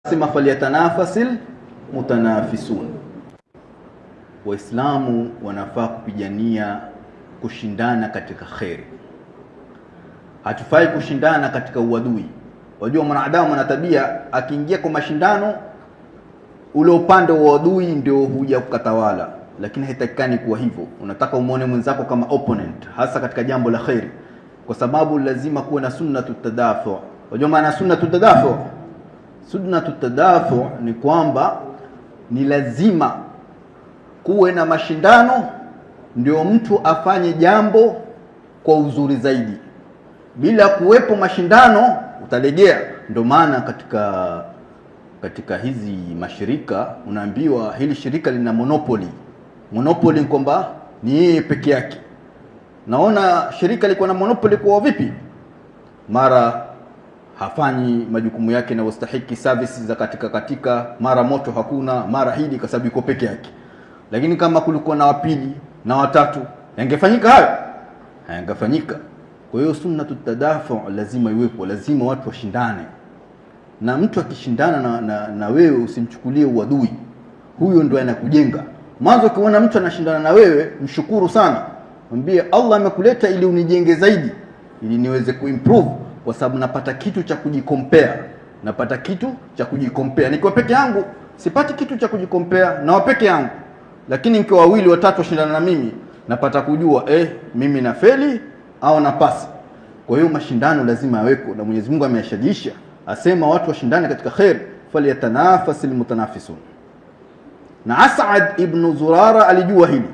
Sema falyatanafasil mutanafisun, Waislamu wanafaa kupigania kushindana katika kheri, hatufai kushindana katika uadui. Wajua mwanadamu ana tabia, akiingia kwa mashindano ule upande wa uadui ndio huja kukatawala, lakini haitakikani kuwa hivyo. Unataka umwone mwenzako kama opponent, hasa katika jambo la kheri, kwa sababu lazima kuwe na sunnatu tadafu. Wajua maana sunnatu tadafu? Sunnatu tadafu ni kwamba ni lazima kuwe na mashindano ndio mtu afanye jambo kwa uzuri zaidi. Bila kuwepo mashindano utalegea. Ndio maana katika hizi mashirika unaambiwa hili shirika lina monopoly. Monopoly ni kwamba ni yeye peke yake. Naona shirika liko na monopoly kwa vipi? Mara hafanyi majukumu yake na ustahiki services za katika, mara moto hakuna, mara hili, kwa sababu yuko peke yake. Lakini kama kulikuwa na wapili na watatu, yangefanyika hayo? Hayangefanyika. Kwa hiyo sunnatu tadafu lazima iwepo, lazima watu washindane, na mtu akishindana na wewe usimchukulie uadui, huyo ndo anakujenga. Mwanzo ukiona mtu anashindana na wewe, mshukuru sana, mwambie Allah amekuleta ili unijenge zaidi, ili niweze kuimprove, kwa sababu napata kitu cha kujikompea, napata kitu cha kujikompea. Nikiwa peke yangu sipati kitu cha kujikompea na wapeke yangu, lakini nikiwa wawili watatu washindana na mimi, napata kujua mimi nafeli au napasi. Kwa hiyo mashindano lazima yaweko, na Mwenyezi Mungu ameyashajisha, asema watu washindane katika khair, falyatanafasil mutanafisun. Na As'ad ibn Zurara alijua hili.